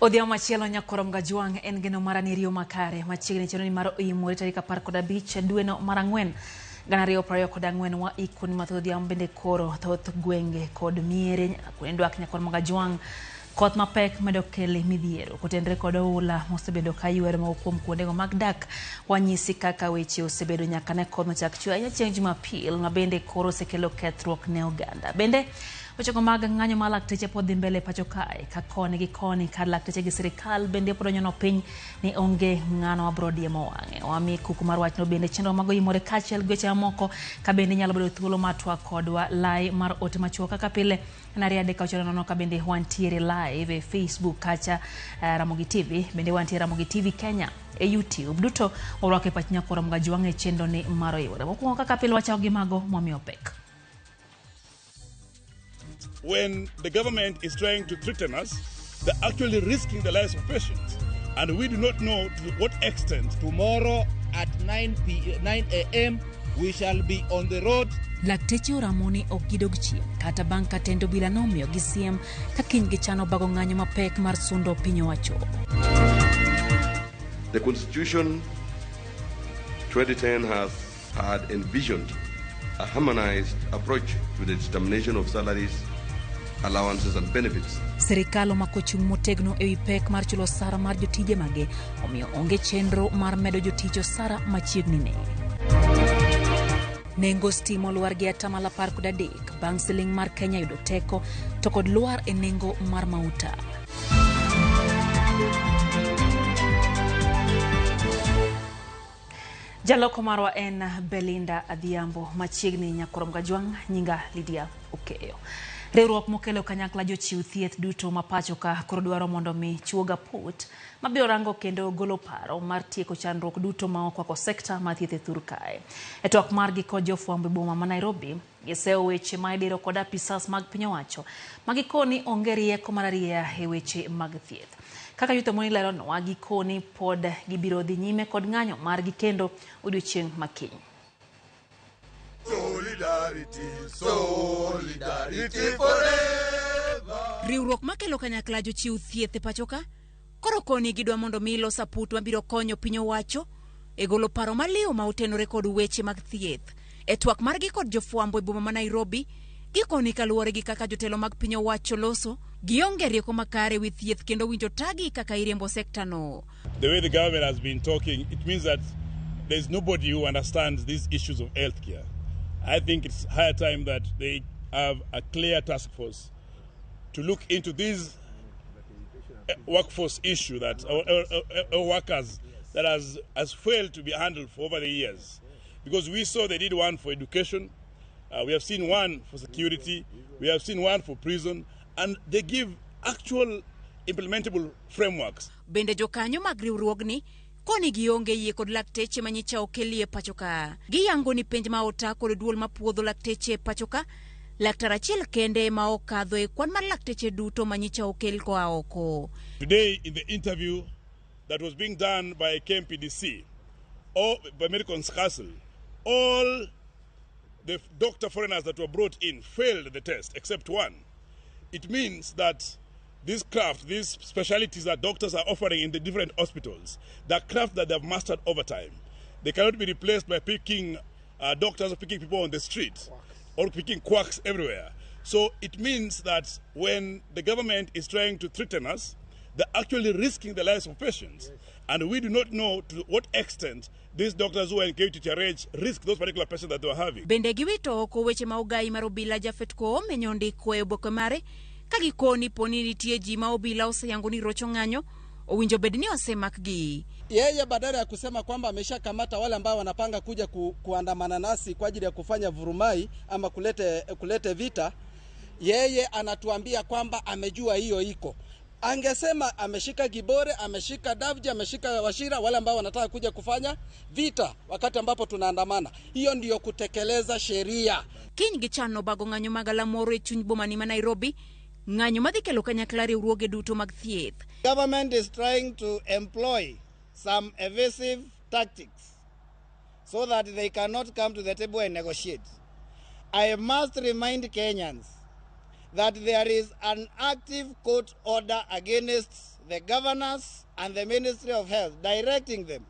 Odhiambo machielo nyakorom Gajwang' en geno mara ni riyo makare machiegni chenro ni mar oimore tarik 15 dweno mar 4 2024 wa ikoni mathoth odhiambo bende koro thoth gwenge kod miere nyaka kuonde dwak nyakorom Gajwang' koth mapek medo kele midhiero kotenre kod oula mosebedo ka ywero moko kuom kuondego mag dak wanyisi kaka weche osebedo nyaka ne koth nochak chwe ahinya chieng' Jumapil ma bende koro osekelo kethruok ne oganda. Bende wechego mag ng'anyo mar lakteche pod dhi mbele pacho kae ka koni gi koni kar lakteche gi sirikal bende pod onyono piny ni onge ng'ano mabiro diemo wang'e. Wami kuku mar wachno bende chenro mago imore kaachiel gi weche mamoko ka bende inyalo bedo thuolo mar twak kodwa lai mar ote machuok kaka pile en 2 3 6 0 ka bende wantiere live e Facebook kacha Ramogi TV bende wantiere Ramogi TV Kenya e YouTube duto warwako e pach nyakoro Mgajwang' e chenro ni mar oiwore. Mokwongo kaka pile wachako gi mago mwamiyo pek. When the government is trying to threaten us, they're actually risking the lives of patients. And we do not know to what extent. Tomorrow at 9 a.m. we shall be on the road. Lakteche oramo ni ok gidog chien kata bang' ka tend obila nomiyogi siem ka kiny gichano bago ng'anyo mapek mar sundo piny owacho. The Constitution 2010 has had envisioned a harmonized approach to the determination of salaries, allowances and benefits. Sirikal omako chung' motegno ewi pek mar chulo osara mar jotije mage omiyo onge chenro mar medo jotich osara machiegni ne. Nengo stima olwar gi atamalo 13 bang' siling mar Kenya yudo teko to kod lwar e nengo mar mauta. Jaloko marwa en Belinda Adhiambo machiegni nyakorom Gajwang' nyinga Lydia Okeyo. Riwruok mokelo kanyakla jochiw thieth duto ma pacho ka koro dwaro mondo mi chiwo gaput mabiro rango kendo golo paro mar tieko chandruok duto ma okwako sekta mar thieth e thur kae. E twak margi kod jofwambo e boma ma Nairobi, giseyo weche ma idiro kod apisas mag piny owacho ma gikoni onge rieko mar arieya e weche mag thieth. Kaka Yutho Moni leronwa, gikoni pod gibiro dhi nyime kod ng'anyo margi kendo odiochieng' ma kiny. Solidarity, solidarity forever. Riwruok makelo kanyakla jochiw thieth e pacho ka koro koni gidwa mondo mi los aput mabiro konyo piny owacho e golo paro maliw ma otenore kod weche mag thieth. E twak margi kod jofwambo e boma ma Nairobi, gikoni kaluwore gi kaka jotelo mag piny owacho loso, gionge rieko makare wi thieth kendo winjo tagi kaka iriembo sekta no. The way the government has been talking, it means that there's nobody who understands these issues of healthcare. I think it's higher time that they have a clear task force to look into this workforce issue that our workers that has failed to be handled for over the years. Because we saw they did one for education, we have seen one for security, we have seen one for prison, and they give actual implementable frameworks. Bende jokanyo mag riwruogni koni gionge yie kod lakteche manyicha okelie pacho ka. Giyango ni penj ma ota kod duol mapuodho lakteche e pacho ka, laktar achiel kende ma okadho e kwan mar lakteche duto manyicha okel koa oko. Today, in the interview that was being done by KMPDC or by Medical Council, all the doctor foreigners that were brought in failed the test except one. It means that this craft, these specialties that doctors are offering in the different hospitals, the craft that they have mastered over time, they cannot be replaced by picking doctors or picking people on the street or picking quacks everywhere. So it means that when the government is trying to threaten us, they're actually risking the lives of patients. And we do not know to what extent these doctors who are in KUTTRH risk those particular patients that they were having. Bende giwito oko weche ma ogai mar obila Japhet Koome nyondiko e oboke mare ka gikoni poni nitie ji ma obila oseyango ni rocho ng'anyo owinjo bed ni osemakgi. Yeye badala ya kusema kwamba ameshakamata wale ambao wanapanga kuja kuandamana nasi kwa ajili ya kufanya vurumai ama kulete vita, yeye anatuambia kwamba amejua hiyo iko. Angesema ameshika Gibore, ameshika Davji, ameshika Wachira, wale ambao wanataka kuja kufanya vita wakati ambapo tunaandamana. Hiyo ndiyo kutekeleza sheria. Kiny gichano bago ng'anyo mag galamoro e chuny boma ni ma Nairobi, ng'anyo madhi kelo kanyakla riwruoge duto mag thieth. Government is trying to employ some evasive tactics so that they cannot come to the table and negotiate. I must remind Kenyans that there is an active court order against the governors and the Ministry of Health directing them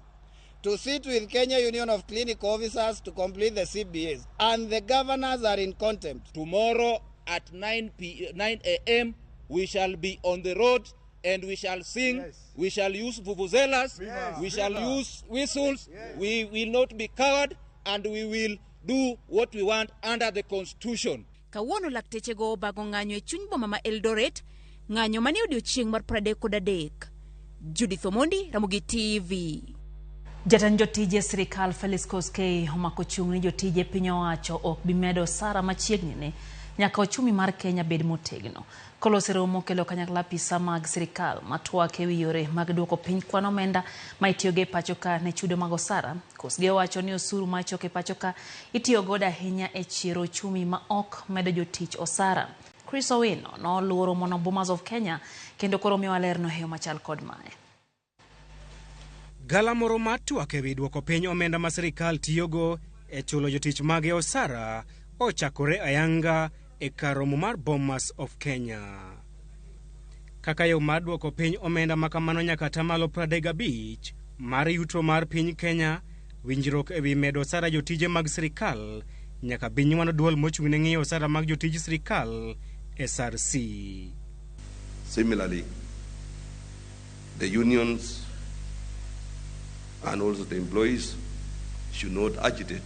to sit with Kenya Union of Clinical Officers to complete the CBAs, and the governors are in contempt. Tomorrow at 9 a.m. we shall be on the road and we shall sing, yes. We shall use vuvuzelas, yes. We shall use whistles, yes. We will not be coward and we will do what we want under the constitution. Kawuono laktechego obago ng'anyo e chuny boma ma Eldoret, ng'anyo mane odiochieng' mar 33. Judith Omondi, Ramogi TV. Jatend jotije sirikal Felix Koskei omako chung' ni jotije piny owacho ok bi medo osara machiegni ni nyaka ochumi mar Kenya bed motegno. Kolose romo kelo kanyakla apisa mag sirikal matwak ewi yore mag duoko piny kwan omenda ma itiyogo e pacho ka ne chudo mag osara. Koskei owacho ni osuru ma ichoko e pacho ka itiyo godo ahinya e chiero ochumi ma ok medo jotich osara. Chris Owino noluoro mono Bomas of Kenya kendo koro miwa lerno e yo machal kod mae. Gala moro mar twak ewi duoko piny omenda ma sirikal tiyogo e chulo jotich mage osara ochakore ayanga e kar romo mar Bomas of Kenya. Kaka yo mar duoko piny omenda ma kamano nyaka atamalo 35 mar yuto mar piny Kenya, winjruok ewi medo osara jotije mag sirikal nyaka bi nywando duol mochung' ne ng'iyo osara mag jotij sirikal SRC. Similarly, the unions and also the employees should not agitate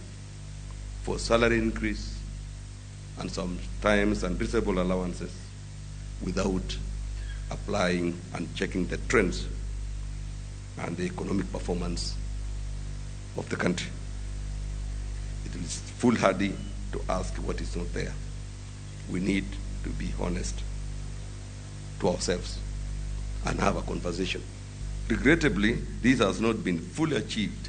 for salary increase and sometimes unreasonable allowances without applying and checking the trends and the economic performance of the country. It is foolhardy to ask what is not there. We need to be honest to ourselves and have a conversation. Regrettably, this has not been fully achieved,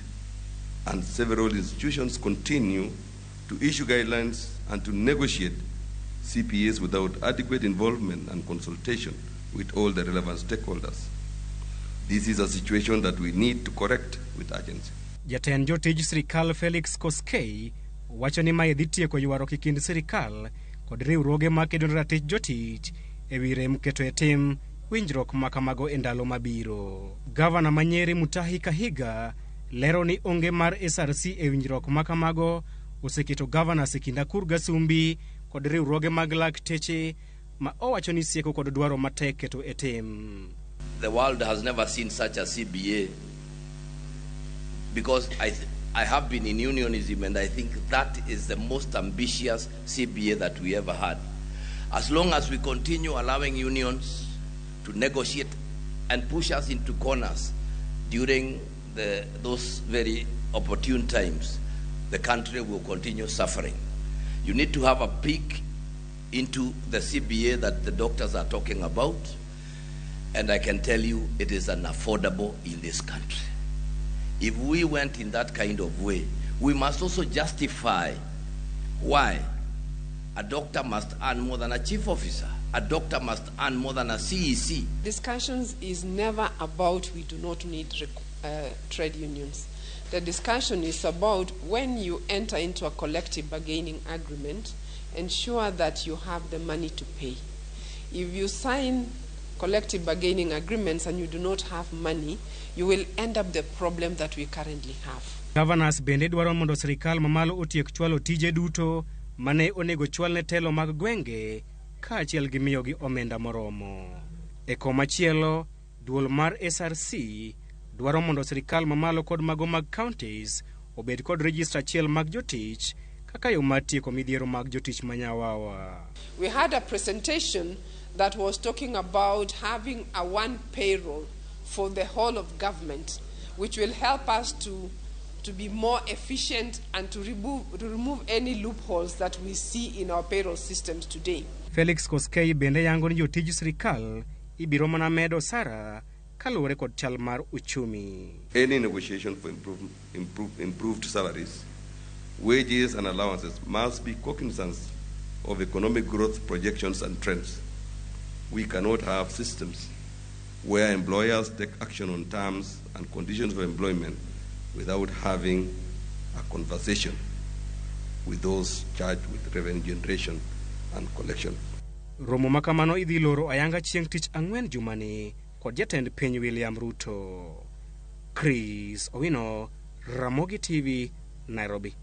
and several institutions continue to issue guidelines and to negotiate CPAs without adequate involvement and consultation with all the relevant stakeholders. This is a situation that we need to correct with urgency. Jatend jotij sirikal Felix Koskei wacho ni mae dhi tieko ywaruok e kind sirikal kod riwruoge makedo ne ratich jotich ewi rem keto e tim winjruok ma kamago e ndalo mabiro. Gavana ma Nyeri Mutahi Kahiga lero ni onge mar SRC e winjruok ma kamago oseketo governors e kind Akur Gasumbi kod riwruoge mag lakteche ma owacho ni sieko kod dwaro matek keto e tim. The world has never seen such a CBA because I have been in unionism, and I think that is the most ambitious CBA that we ever had. As long as we continue allowing unions to negotiate and push us into corners during those very opportune times, the country will continue suffering. You need to have a peek into the CBA that the doctors are talking about, and I can tell you it is unaffordable in this country. If we went in that kind of way, we must also justify why a doctor must earn more than a chief officer. A doctor must earn more than a CEC. Discussions is never about we do not need trade unions. The discussion is about when you enter into a collective bargaining agreement, ensure that you have the money to pay. If you sign collective bargaining agreements and you do not have money, you will end up the problem that we currently have. Governors bende dwaro mondo sirikal mamalo otiek chwalo tije duto mane onego chwal ne telo mag gwenge kaachiel gi miyogi omenda moromo. E komachielo, duol mar SRC dwaro mondo sirikal mamalo kod mago mag counties obed kod register achiel mag jotich kaka yo mar tieko midhiero mag jotich manyawawa. We had a presentation that was talking about having a one payroll for the whole of government, which will help us to be more efficient and to remove any loopholes that we see in our payroll systems today. Felix Koskei bende yango ni jotij sirikal ibiro mana medo osara kaluwore kod chal mar uchumi. Any negotiation for improved salaries, wages and allowances must be cognizant of economic growth projections and trends. We cannot have systems where employers take action on terms and conditions of employment without having a conversation with those charged with revenue generation and collection. Romo makamano idhi loro ayanga chieng' tich ang'wen jumani kod jatend piny William Ruto. Chris Owino, Ramogi TV, Nairobi.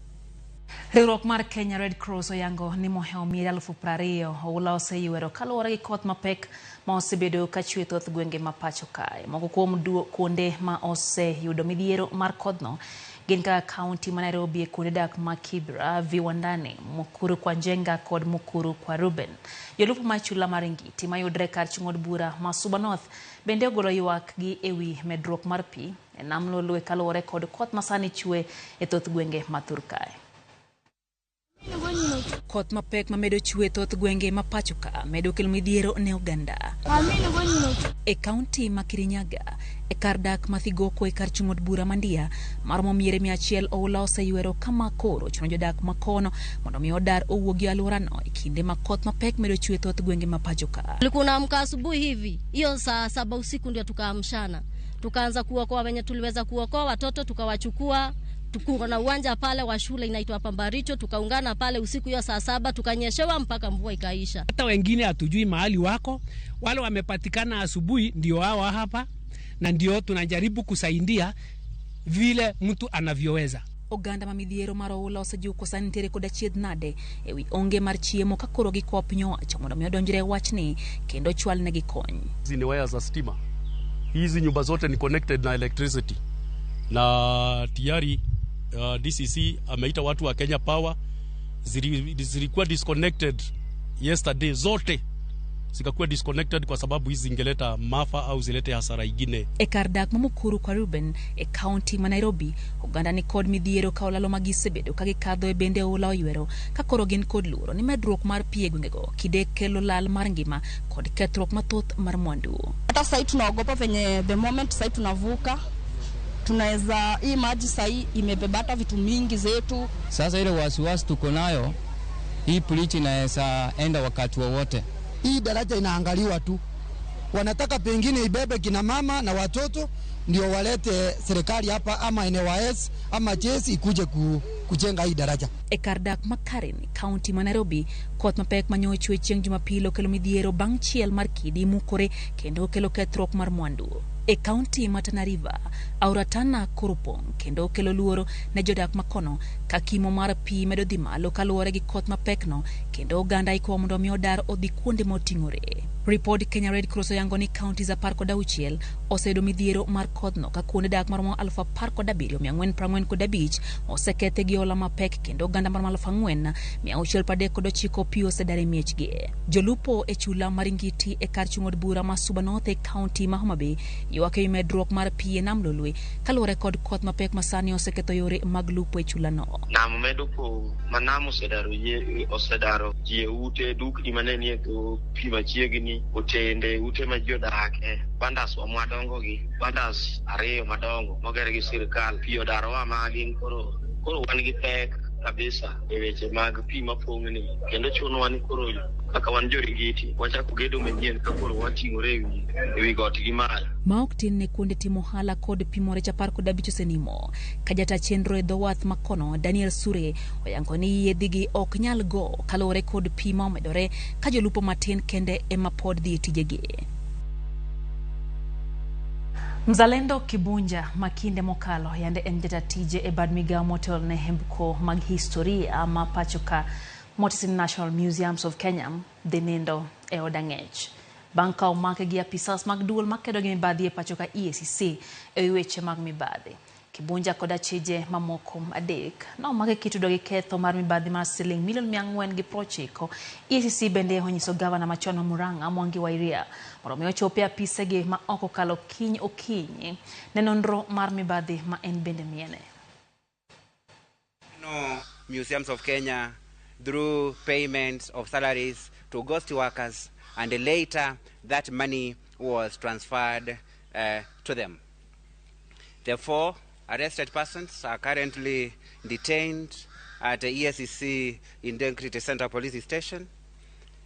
Riwruok mar Kenya Red Cross oyango ni mohewo miere 20,000 oula oseywero kaluwore gi koth mapek ma osebedo ka chwe thoth gwenge ma pacho kae. Moko kuom kuonde ma oseyudo midhiero mar kodhno gin kaka kaunti ma Nairobi e kuonde dak ma Kibra, Viwandani, Mukuru kwa Njenga kod Mukuru kwa Ruben. Jolupo ma chula mar Ngiti mayudre kar chung' od bura ma Suba North bende ogolo ywak gi ewi medruok mar pi e nam Lolwe kaluwore kod koth masani chwe e thoth gwenge ma thur kae. Koth mapek mamedo chwe thoth gwenge ma pacho ka medo kelo midhiero ne oganda. E kaunti ma Kirinyaga, e kar dak ma Thigoko e kar chung' od bura Mandia, maromo miere 100 oula oseywero kama koro chuno jodak makono mondo mi odar owuogi e alworano e kinde ma koth mapek medo chwe thoth gwenge ma pacho ka. Tunaamka asubuhi hivi, hiyo saa 7 usiku ndio tukaamshana, tukaanza kuokoa wenye tuliweza kuokoa watoto, tukawachukua tuko na uwanja pale wa shule inaitwa Pambaricho, tukaungana pale usiku hiyo saa 7, tukanyeshewa mpaka mvua ikaisha. Hata wengine hatujui mahali wako, wale wamepatikana asubuhi ndio hawa hapa, na ndio tunajaribu kusaidia vile mtu anavyoweza. Oganda ma midhiero mar oula osejuko sani nitiere koda chiedh nade ewi onge mar chiemo ka koro gikwa piny owacho mondo mi odonjre e wachni kendo chwalnegi kony. Hizi ni waya za stima, hizi nyumba zote ni connected na electricity, na tayari DCC ameita watu wa Kenya Power, zilikuwa disconnected yesterday, zote zikakuwa disconnected kwa sababu hizi zingeleta maafa au zilete hasara ingine. E kar dak ma Mukuru kwa Ruben e kaunti ma Nairobi, oganda ni kod midhiero ka olalo ma gisebedo ka gikadho e bende oula oywero ka koro gin kod luoro ni medruok mar pi e gwengego kinde kelo lal mar ngima kod kethruok mathoth mar mwandu. Hata sasa tunaogopa venye the moment sasa tunavuka tunaweza, hii maji sasa imebeba hata vitu mingi zetu. Sasa ile wasiwasi tuko nayo, hii bridge inaweza enda wakati wowote. Hii daraja inaangaliwa tu, wanataka pengine ibebe kina mama na watoto ndio walete serikali hapa ama NYS ama jeshi ikuje kujenga hii daraja. E kar dak ma Karen, kaunti ma Nairobi, koth mapek manyochwe chieng' Jumapil okelo midhiero bang' chiel mar kidi mukore kendo okelo kethruok mar mwandu. E kaunti ma Tana River, aora Tana koro pong' kendo okelo luoro ne jodak makono ka kimo mar pi medo dhi malo kaluwore gi koth mapekno kendo oganda ikwa mondo mi odar odhi kuonde moting'ore. Ripod Kenya Red Cross oyango ni counties 16 oseyudo midhiero mar kodhno ka kuonde dak maromo 17,445 osekethe gi hola mapek kendo oganda maromo 4,639 pi osedar e miechgi. Jolupo e chula mar Ngiti e kar chung' od bura ma Suba North e kaunti ma Homa Bay ywak ewi medruok mar pi e nam Lolwe kaluwore kod koth mapek masani oseketho yore mag lupo e chulano. Nam medo pong' ma nam osedaro ji e ute, dukni mane nie dho pi machiegni, otende, ute ma ji odake, bandas wa madongo gi bandas 2 madongo moger gi sirikal, pi odarowa ma gin koro wan gi pek kabisa e weche mag pi mapong'ni, kendo chunowa ni koro kaka wan joringiti wachako gedo manyien ka koro wating'ore ewi got gi malo. Ma ok tin ne kuonde timo ohala kod pimo rech 15 osenimo. Ka jata chenro e dho wath makono Daniel Sure oyango ni yiedhigi ok nyal go kaluwore kod pi ma omedore ka jolupo matin kende ema pod dhi e tijegi. Mzalendo Kibunja makinde mokalo yande en jata tije e bad migawo motelo ne hembko mag historia ma pacho ka Motisin National Museums of Kenya dhi nindo e od ang'ech bang' ka omake gi apisas mag duol makedo gi mibadhi e pacho ka EACC e weche mag mibadhi. Kibunja kod achije mamoko 3 nomake kitudo gi ketho mar mibadhi mar siling milion 490. EACC bende onyiso gavana machon ma Murang'a Mwangi wa Iria mondo mi ochopi e apisegi ma ok okalo kiny okinyi ne nonro mar mibadhi ma en bende miene. No Museums of Kenya through payments of salaries to ghost workers, and later that money was transferred to them. The 4 arrested persons are currently detained at the EACC Integrity Center Police Station.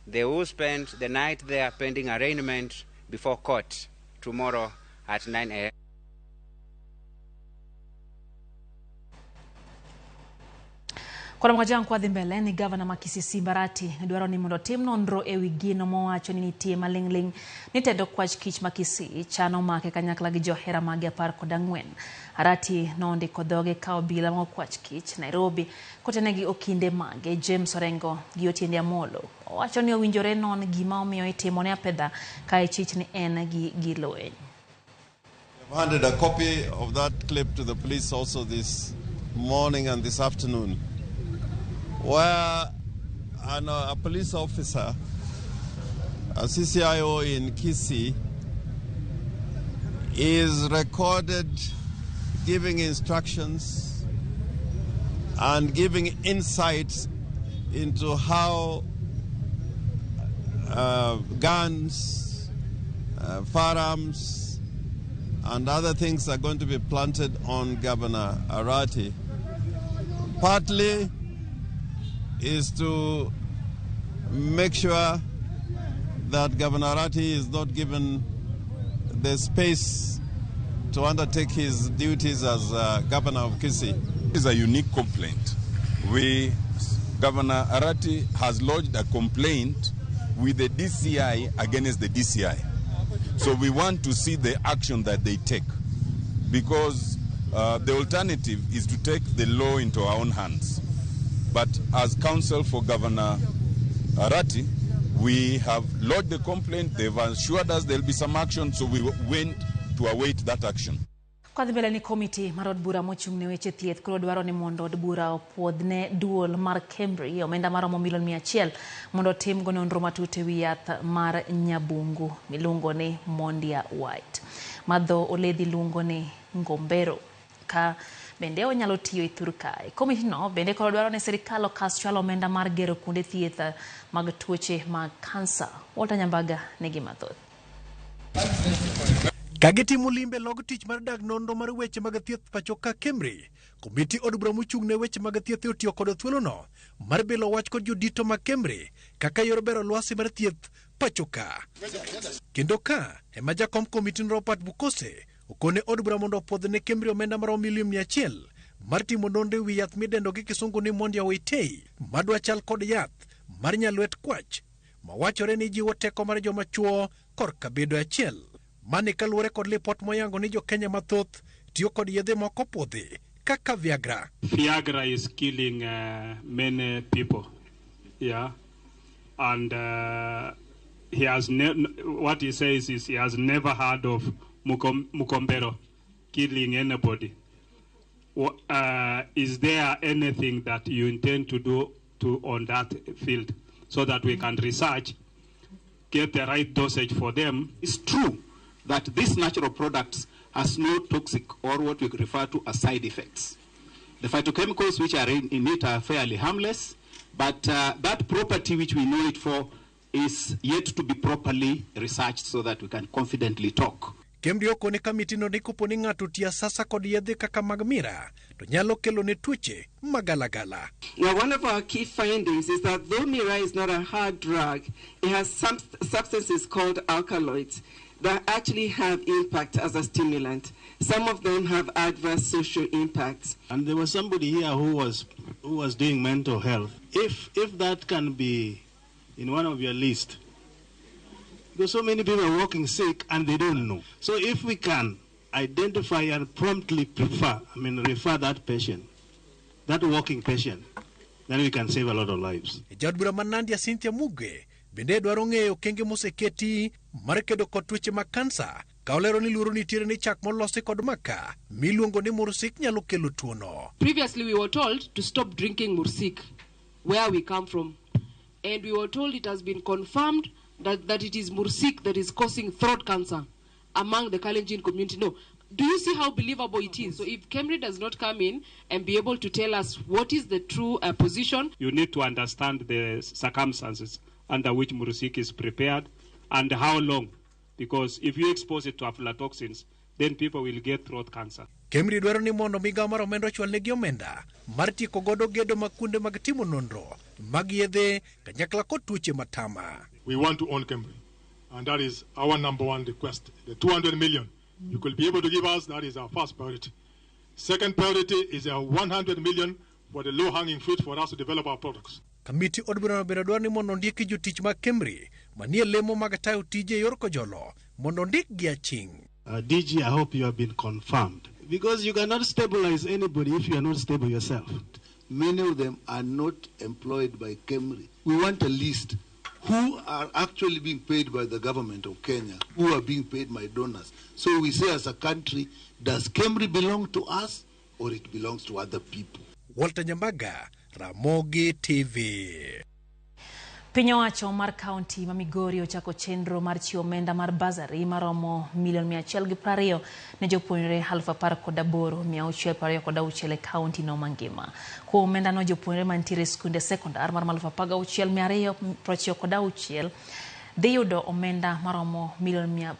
They will spend the night there pending arraignment before court tomorrow at 9 a.m. Koro mwajang kwa dhi mbele ni gavana ma Kisii Simba Arati dwaro ni mondo otim nonro ewi gino mowacho ni nitie maling'ling' ni tendo kwach kich ma Kisii chano make kanyakla gi johera mage 14. Arati nondiko dhoge ka obila mag kwach kich Nairobi kotenegi okinde mage James Orengo gi Otiende Amolo. Owacho ni owinjore non gima omiyo itimo ne apedha ka ichich ni en gi gilweny. I've handed a copy of that clip to the police also this morning and this afternoon, where a police officer, a CCIO in Kisii, is recorded giving instructions and giving insights into how guns, firearms, and other things are going to be planted on Governor Arati. Partly is to make sure that Governor Arati is not given the space to undertake his duties as governor of Kisii. It's a unique complaint. Governor Arati has lodged a complaint with the DCI against the DCI. So we want to see the action that they take, because the alternative is to take the law into our own hands. But as counsel for Governor Arati, we have lodged the complaint. They've assured us there'll be some action, so we went to await that action. Kwa dhi mbele ni komiti mar od bura mochung' ne weche thieth koro dwaro ni mondo od bura opuodhne duol mar Kemri omenda maromo milion 100 mondo otim go nonro matut ewi yath mar nyabungu miluongo ni Mondia White ma dho oledhi luongo ni Ngombero ka bende onyalo tiyo e thur kae. Komiti no bende koro dwaro ni sirikal okas chwalo omenda mar gero kuonde thieth mag tuoche mag kansa. Walter Nyambaga nigi mathoth. Kagitimo limbe log tich mar dag nonro mar weche mag thieth pacho ka Kemri, komiti od bura mochung' ne weche mag thieth otiyo kod thuolono mar bilo wach kod jodito mag Kemri kaka yor bero lwasi mar thieth pacho ka. Kendo ka ema jakom komiti Robert Bukose okone od bura mondo opuodh ne Kemri omenda maromo milion 100 mar timo nonro ewi yath midendo gi kisungu ni Mondia White madwa chal kod yath mar nyalwet kwach mawachore ni jiwo teko mar joma chuo korka bedo achiel. Mane kaluwore kod lipot moyango ni jo-Kenya mathoth tiyo kod yedhe moko puodhi kaka Viagra. Viagra is killing many people, yeah, and he has what he says is he has never heard of Mukombero killing anybody. Is there anything that you intend to do on that field so that we can research, get the right dosage for them? It's true that these natural products has no toxic or what we refer to as side effects. The phytochemicals which are in it are fairly harmless, but that property which we know it for is yet to be properly researched so that we can confidently talk. Kemri okone kamiti no ni kopo ni ng'ato tiyo sasa kod yedhe kaka mag mira to nyalo kelo ne tuoche magalagala. Now, one of our key findings is that though mira is not a hard drug, it has some substances called alkaloids that actually have impact as a stimulant. Some of them have adverse social impacts. And there was somebody here who was doing mental health. If that can be in one of your list, because so many people are walking sick and they don't know. So if we can identify and promptly refer that patient, that walking patient, then we can save a lot of lives. Jaod bura ma Nandi Cynthia Muge bende dwaro ng'eyo okenge moseketi mar kedo kod tuoche mag kansa ka olero ni luoro nitiere ni chak molosi kod maka miluongo ni mursik nyalo kelo tuono. Previously we were told to stop drinking mursik where we come from, and we were told it has been confirmed that it is mursik that is causing throat cancer among the Kalenjin community. No. Do you see how believable it is? So if Kemri does not come in and be able to tell us what is the true position. You need to understand the circumstances under which mursik is prepared and how long, because if you expose it to aflatoxins, then people will get throat cancer. Kemri dwaro ni mondo migao mar omenda ochwal negi omenda mar tieko godo gedo mag kuonde mag timo nonro mag yedhe kanyakla kod tuoche matama. We want to own Kemri, and that is our number one request. The 200 million you could be able to give us, that is our first priority. Second priority is a 100 million for the low-hanging fruit for us to develop our products. Kamiti od burano bende dwaro ni mondo ondiki jotich mag Kemri manie lemo mag tayo tije e yor kojolo mondo ondikgi aching'. DG, I hope you have been confirmed. Because you cannot stabilize anybody if you are not stable yourself. Many of them are not employed by Kemri. We want a list who are actually being paid by the government of Kenya, who are being paid by donors. So we say as a country, does Kemri belong to us or it belongs to other people? Walter Nyambaga, Ramogi TV. Piny owacho mar kaunti ma Migori ochako chenro mar chiwo omenda mar basari maromo milion 120 ne jopuonjre 18,626 e kaunti no mangima. Kuom omenda no, jopuonjre mantiere e skunde sekondar maromo 16,296 dhi yudo omenda maromo milion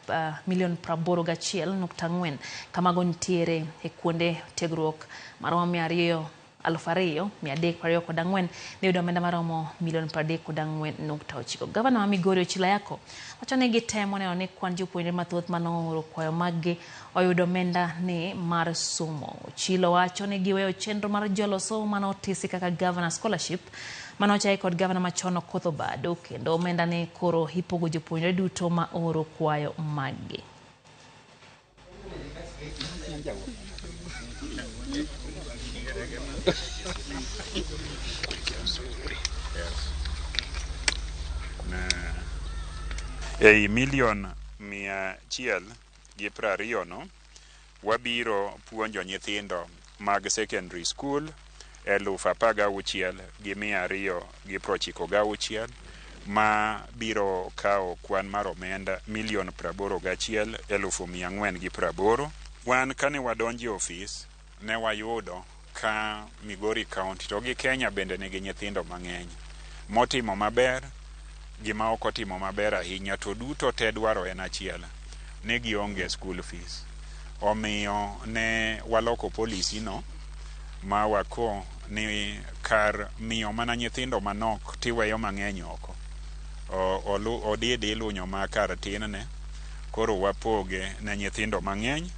81.4 kamago nitiere e kuonde tiegruok maromo 2,324 dhi yudo omenda maromo milion 34.9. Gavana ma Migori Ochilo Ayacko wacho ni gitemo neno ni kwan jopuonjre mathoth manooro kwayo maggi oyudo omenda ni mar somo. Ochilo wacho ni giweyo chenro mar jolo somo manotisi kaka Governor Scholarship manochaki kod gavana machon Okoth Obado, kendo omenda ni koro ipogo jopuonjre duto ma ooro kwayo maggi. Ei milion 120 no wabiro puonjo nyithindo mag secondary school 16,296 ma biro kawo kwan mar omenda milion 81,480. Wan kane wadonjo e ofis ne wayudo ka Migori County to gi Kenya bende nigi nyithindo mang'eny motimo maber gi ma ok otimo maber ahinya, to duto te dwaro en achiel, ne gionge school fees. Omiyo ne waloko policy no ma wako ni kar miyo mana nyithindo manok tiweyo mang'eny oko, odidi ilunyo ma kar tinne, koro wapoge ne nyithindo mang'eny.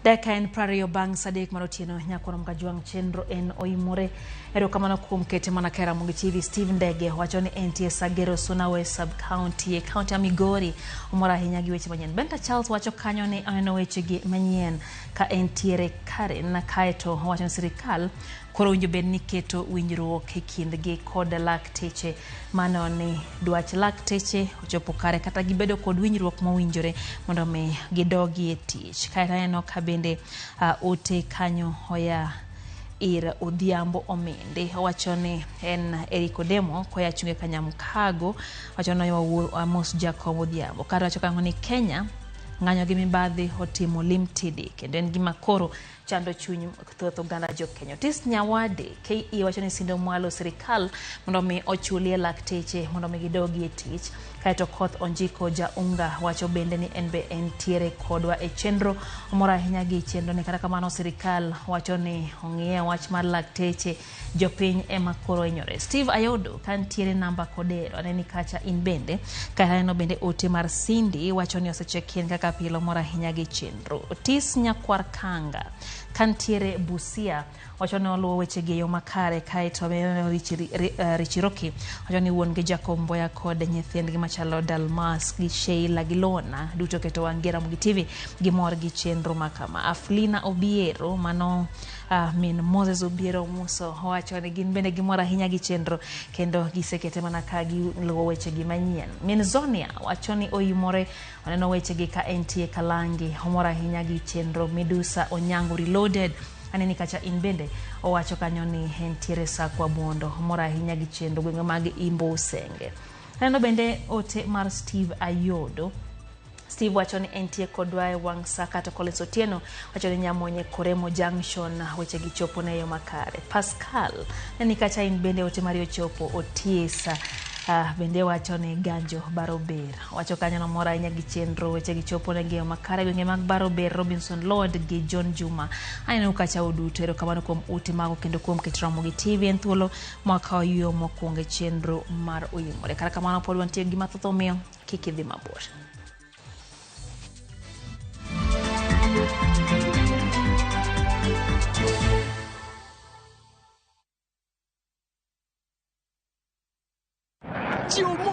Dakika en 20 bang' saa 3 mar otieno. Nyakwar Mkajwang' chenro en oimore. Erokamano kuom kete mana ka Ramogi TV. Steve Ndege wacho ni entie Sagero Sunawe sub county e county ya Migori. Omor ahinya gi weche manyien. Benta Charles wacho kanyo ni oneno wechegi manyien ka entiere Karen, kaeto owacho ni sirikal koro owinjo bed ni keto winjruok e kindgi kod lakteche mano ni dwach lakteche ochopo kare kata gibedo kod winjruok mowinjore mondo mi gidogi e tich. Kaeto aneno ka bende ote kanyo oya ir Odhiambo Omende, owacho ni en Eric Odemo koya Chunge Kanyamkago, wacho ni Amos Jacob Odhiambo. Kata wacho kanyo ni Kenya ng'anyo gi mibadhi otimo limtidi kendo en gima koro chando chuny thoth oganda jo Kenya. Otis Nyawade KE wacho ni sindo mwalo sirikal mondo mi ochulie lakteche mondo mi gidogi e tich. Kaeto Koth Onjiko Jaunga wacho bende ni en be entiere kodwa e chenro, omor ahinya gi chenro ni, kata kamano sirikal wacho ni ong'iye wach mar lakteche, jopiny ema koro hinyore. Steve Ayodo kantiere namba kodero aneni kacha in bende. Kaeto aneno bende ote mar Cindy wacho ni osechekien kaka pile, omor ahinya gi chenro. Otis Nyakwar Kanga kantiere Busia wacho ni oluwo wechegi e yo makare. Kaeto Richiroki wacho ni wuon gi Jacob Mboya kod nyithindgi machalo Dalmas gi Sheila gi Lona duto keto wang' gi Ramogi TV gimor gi chenro makama. Aflina Obiero mano min Moses Obiero Muso wacho ni gin bende gimor ahinya gi chenro kendo gisekete mana ka giluwo wechegi manyien. Min Zonia wacho ni oimore oneno wechegi ka entie Kalangi, omor ahinya gi chenro. Medusa Onyango Reloaded aneni kacha in bende owacho kanyo ni entiere Sakwa Bondo, omor ahinya gi chenro gwenge mag Imbo Usenge. Aneno bende ote mar Steve Ayodo. Steve wacho ni entie kodwa e wang' sa. Kata Collins Otieno wacho ni Nyamonye Koremo Junction wechegi chopo ne yo makare. Pascal neni kacha in bende ote mari ochopo. Otiesa bende wacho ni Ganjo Barober wacho kanyo nomor ahinya gi chenro, wechegi chopo ne yo makare gwenge mag Barober. Robinson Lord gi John Juma aneno kacha uduto, erokamano kuom ute mago kendo kuom keto Ramogi TV en thuolo mwakawo yueyo mokwongo e chenro mar Oimore. Kata kamano pod wantie gi mathoth, omiyo kik idhi mabor.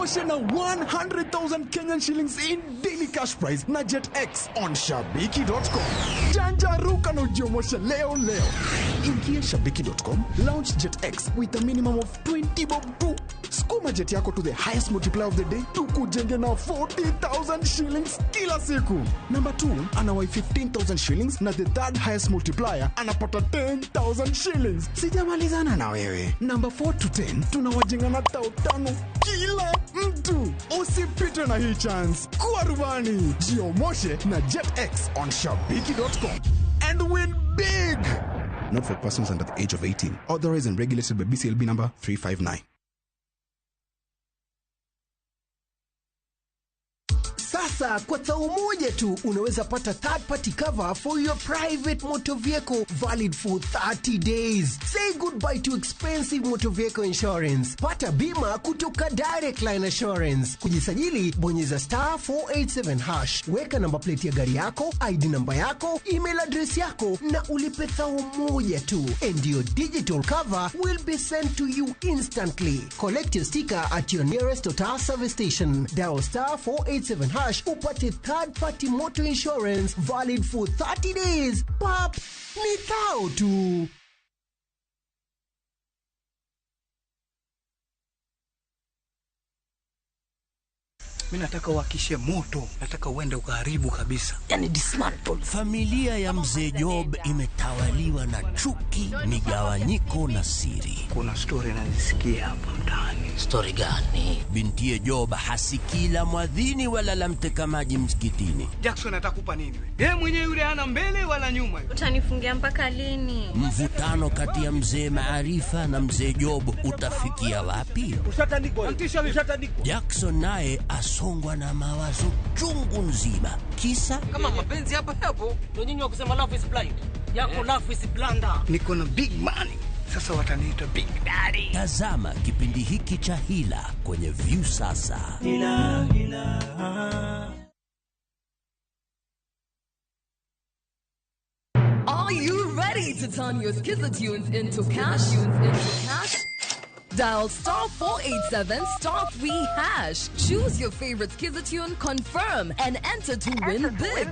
Jiomoshe na 100,000 Kenyan shillings in daily cash prize na Jet X on shabiki.com. Janjaruka na ujiomoshe leo leo. Ingia shabiki.com, launch Jet X with a minimum of 20 bob tu. Sukuma jet yako to the highest multiplier of the day, tukujenge na 40,000 shillings kila siku. Number 2 anawai 15,000 shillings na the third highest multiplier anapata 10,000 shillings. Sijamalizana na wewe. Number 4 to 10 tunawajenga na 5,000 kila mtu. Usipitwe na hii chance. Kuwa rubani. Jiomoshe na Jet X on shabiki.com and win big. Not for persons under the age of 18. Authorized and regulated by BCLB number 359. Sasa kwa tao moja tu unaweza pata third party cover for your private motor vehicle valid for 30 days. Say goodbye to expensive motor vehicle insurance. Pata bima kutoka Direct Line Assurance. Kujisajili, bonyeza star 487 hash. Weka namba plate ya gari yako, ID namba yako, email address yako na ulipe thao moja tu. And your digital cover will be sent to you instantly. Collect your sticker at your nearest Total service station. Dial star 487 hash upate third party motor insurance valid for 30 days. Pap, ni thao tu. Mi nataka uhakishe moto, nataka uende ukaharibu kabisa, yani dismantle. Familia ya mzee Job imetawaliwa na chuki, migawanyiko na siri. Kuna story nazisikia hapa mtaani. Story gani? Bintiye Job hasikii la mwadhini wala la mteka maji msikitini. Jackson atakupa nini we? Yeye mwenyewe yule hana mbele wala nyuma. Utanifungia mpaka lini? Mvutano kati ya mzee Maarifa na mzee Job utafikia wapi? Jackson naye asongwa na mawazo chungu nzima. Kisa kama mapenzi hapa hapo ndio nyinyi wa kusema love is blind. Yako love is blunder. Niko na big money. Sasa wataniita big daddy. Tazama kipindi hiki cha Hila kwenye Viusasa. Hila, hila. Are you ready to turn your Skiza tunes into cash? Into cash? Dial star 487 star 3 hash. Choose your favorite Skiza tune, confirm, and enter to win big.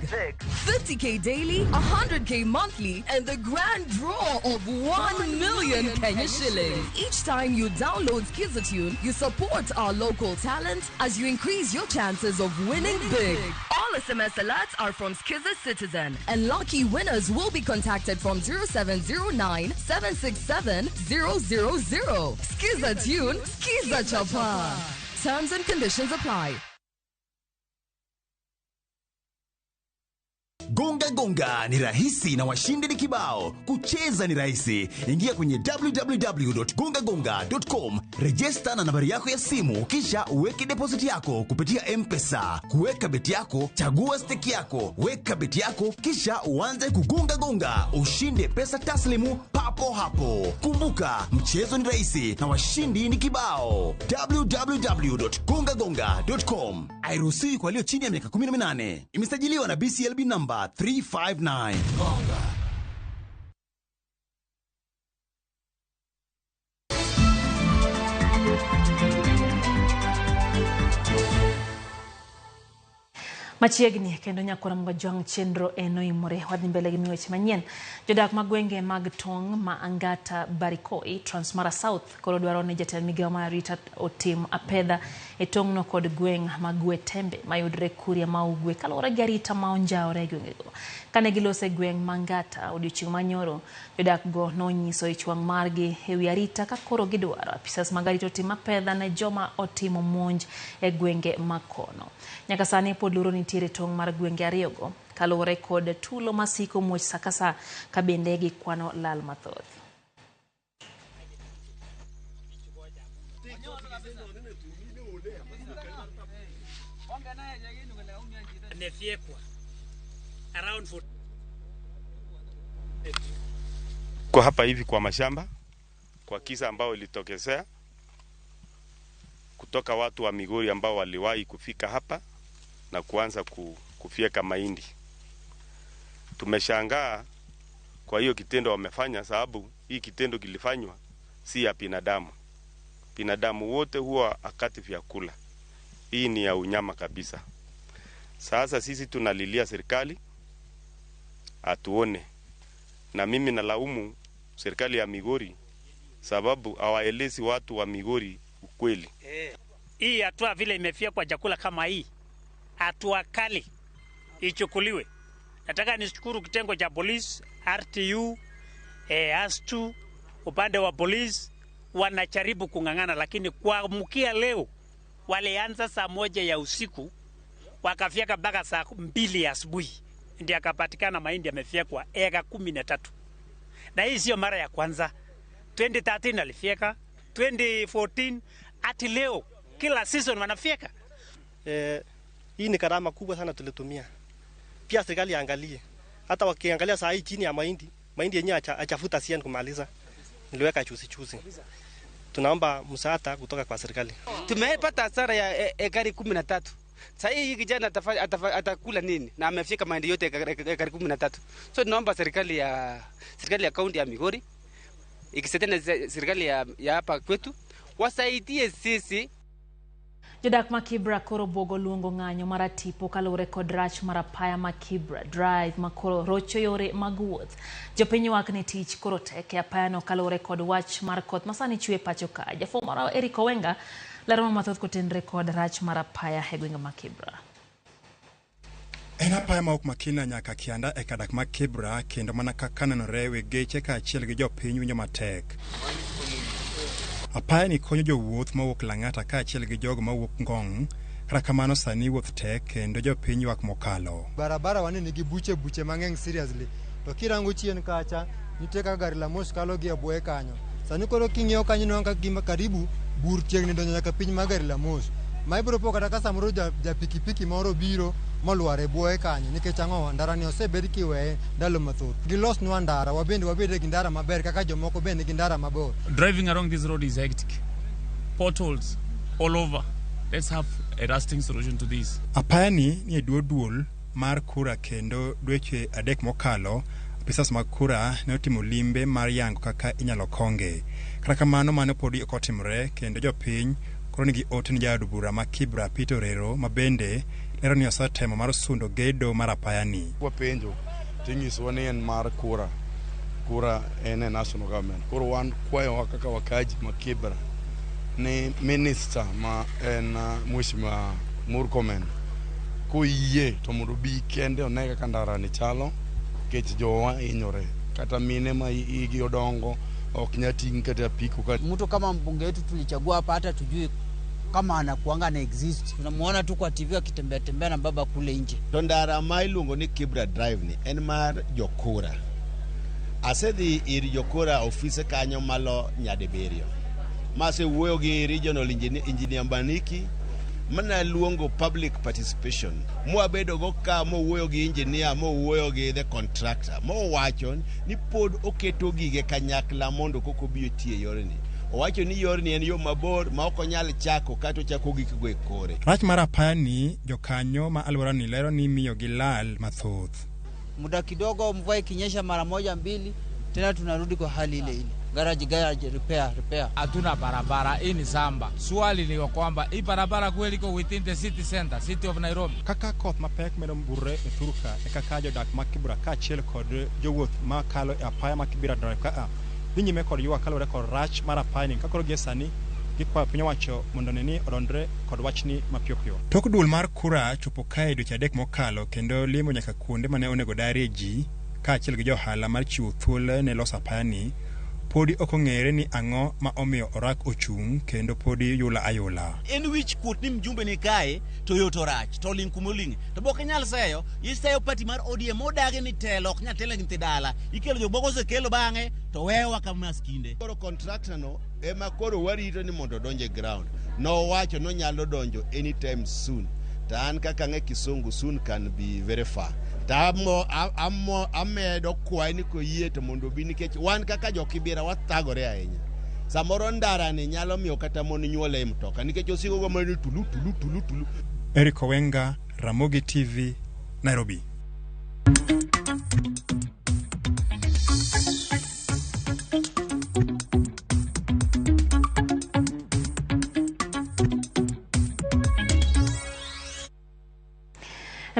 50K daily, 100K monthly, and the grand draw of 1 million Kenya shillings. Each time you download Skiza tune, you support our local talent as you increase your chances of winning big. All SMS alerts are from Skiza Citizen, and lucky winners will be contacted from 0709 767 000. Skiza tune, Skiza Chapa. Terms and conditions apply. Gonga gonga ni rahisi na washindi ni kibao. Kucheza ni rahisi. Ingia kwenye www.gongagonga.com, register na nambari yako ya simu, kisha uweke deposit yako kupitia M-Pesa. Kuweka beti yako, chagua stake yako, weka beti yako, kisha uanze kugonga gonga, ushinde pesa taslimu papo hapo. Kumbuka, mchezo ni rahisi na washindi ni kibao. www.gongagonga.com. Hairuhusiwi kwa walio chini ya miaka 18. Imesajiliwa na BCLB number 359. Gonga. Machiegni kendo nyakora Mgajwang' chenro eno imore wadhi mbele gi weche manyien. Jodak mag gwenge mag tong' ma Angata Barikoi, Transmara South koro dwaro ni jatend migawo mar arita otim apedha e tong'no kod gweng' mag Gwetembe mayudre Kuria ma Ugwe kaluwore gi arita ma onjawore e gwengego. Kane giloso e gweng' ma Angata odiochieng' manyoro, jodak go nonyiso ich wang' margi ewi arita ka koro gidwaro apisas mag arita otim apedha ne joma otimo monj e gwenge makono. Nyaka sani pod luoro nitiere tong' mar gwenge ariyogo kaluwore kod tulo masiko muoch sa ka sa ka bende gikwano lal mathoth. Kwa hapa hivi kwa mashamba kwa kisa ambao ilitokezea kutoka watu wa Migori ambao waliwahi kufika hapa na kuanza kufyeka mahindi. Tumeshangaa kwa hiyo kitendo wamefanya, sababu hii kitendo kilifanywa si ya binadamu. Binadamu wote huwa akati vyakula. Hii ni ya unyama kabisa. Sasa sisi tunalilia serikali atuone, na mimi nalaumu serikali ya Migori sababu hawaelezi watu wa Migori ukweli. Hii hatua vile imefia kwa chakula kama hii, hatua kali ichukuliwe. Nataka nishukuru kitengo cha polisi, RTU, ASTU, upande wa polisi wanajaribu kung'ang'ana, lakini kwa mkia leo walianza saa 1 ya usiku wakafyeka mpaka saa 2 asubuhi, ndiyo akapatikana mahindi yamefyekwa eka 13. Na hii sio mara ya kwanza. 2013 alifyeka, 2014, hadi leo kila season wanafyeka. Hii ni gharama kubwa sana tulitumia. Pia serikali angalie. Hata wakiangalia saa hii chini ya mahindi, mahindi yenyewe achafuta sian kumaliza. Niliweka chuzi chuzi. Tunaomba msaada kutoka kwa serikali. Tumepata hasara ya ekari 13. Sasa hii kijana atakula nini? Na amefika mahindi yote ekari 13. So tunaomba serikali ya kaunti ya Migori ikisaidia na serikali ya hapa kwetu wasaidie sisi. Jodak ma Kibra koro buogo luongo ng'anyo mar tipo kaluwore kod rach mar apaya ma Kibra Drive ma koro rocho yore mag wuoth. Jopiny ywak ni tich koro tek e apayano kaluwore kod wach mar koth masani chwe pacho ka. Jafwambo marwa Eric Owenga lero mathoth kotenore kod rach mar apaya e gwenge ma Kibra. En apaya ma ok makina nyaka kianda e kadak ma Kibra, kendo mana kaka nenore weg geche kaachiel gi jopiny winjo matek. Apaya ni konyo jowuoth mawuok Lang'ata kaachiel gi jogo mawuok Ngong'. Kata kamano sani wuoth tek kendo jopiny ywak mokalo. Barabara wane nigi buche buche mang'eny seriously. To kirango chien kacha nitie kaka gari la moshi kalo gi e bwoye kanyo. Sani koro king'iyo kanyo inwang'o ka gima karibu bur chiegni donjo nyaka piny mar gari la moshi. Ma ibiro po kata ka samoro ja pikipiki moro biro molwar e bwoye kanyo nikech ang'o, ndara ni osebed kiweye ndalo mathoth. Gilosnwa ndara, wabende wabede gi ndara maber kaka jomoko bende nigi ndara mabor. Driving along this road is hectic. Potholes all over. Let's have a lasting solution to this. Apaya ni e duol mar kura kendo dweche 3 mokalo apisas mag kura ne otimo limbe mar yango kaka inyalo konge. Kata kamano mano podi ok otimore kendo jopiny koro nigi ote ni jaod bura ma Kibra Peter Orero ma bende lero ni osetemo mar sundo gedo mar apaya ni. Wapenjo tinyisowa ni en mar kura, kura en e national government. Koro wan kwayowa kaka wakaji ma Kibra ni minister ma en Mheshimiwa Murkomen koyie to mondo obi kende one kaka ndara ni chalo, nikech jowa hinyore kata mine ma igi odongo ok nyal ting' kata apiko. Mtu kama mbunge wetu tulichagua hapa hata tujui kama anakuanga na exist. Tunamuona tu kwa TV akitembea tembea na baba kule nje. To ndara ma iluongo ni Kibra Drive ni en mar jokura. Asedhi ir jokura ofise kanyo malo nyadibiriyo. Masewuoyo gi regional engineer Mbaniki mana luongo public participation. Mwabedo go ka mowuoyo gi engineer, mowuoyo gi the contractor. Mowacho ni pod oketo gige kanyakla mondo koko bi otiye yorni. Owacho ni yorni en yo mabor ma ok onyal chako kata ochako gikgo e kore. Rach mar apaya ni jokanyo ma alwora ni lero ni miyo gi lal mathoth. Muda kidogo mvua ikinyesha mara 1 2 tena tunarudi kwa hali ile ile. Garage repair. Hatuna barabara, hii ni samba. Swali ni kwamba hii barabara kweli iko within the city center, city of Nairobi. Kaka koth mapek medo burre e thurka e kaka jodak ma Kibra kaachiel kod jowuoth makalo e apaya ma Kibra Drive ka dhi nyime kod ywak kaluwore kod rach mar apaya ni ka koro gie sani gikwayo piny owacho mondo one ni odonjre kod wachni mapiyo piyo. Tok duol mar kura chopo kae dweche 3 mokalo kendo limo nyaka kuonde mane onego darie ji kaachiel gi johala mar chiwo thuolo ne loso apaya ni podi ok ong'ere ni ang'o ma omiyo orak ochung' kendo podi yula ayula. En wich kuot ni mjumbe ni kae to yo to rach to ling kumoling to bok inyal seyo iseyo party mar ODM odagi ni telo ok nyal telo gi nyithi dala ikelo jomoko osekelo bang'e to wewa kama maskinde. Koro contractor no ema koro warito ni mondo odonj e ground. Nowacho nonyalo donjo anytime soon. To an kaka ang'e kisungu soon can be very far. To amedo kwaye ni koyie to mondo obi nikech wan kaka jokibira wathagore ahinya. Samoro ndara ni nyalo miyo kata mon nyuol e mtoka nikech osiko go mana ni tulu tulu tulu tulu. Eric Owenga, Ramogi TV, Nairobi.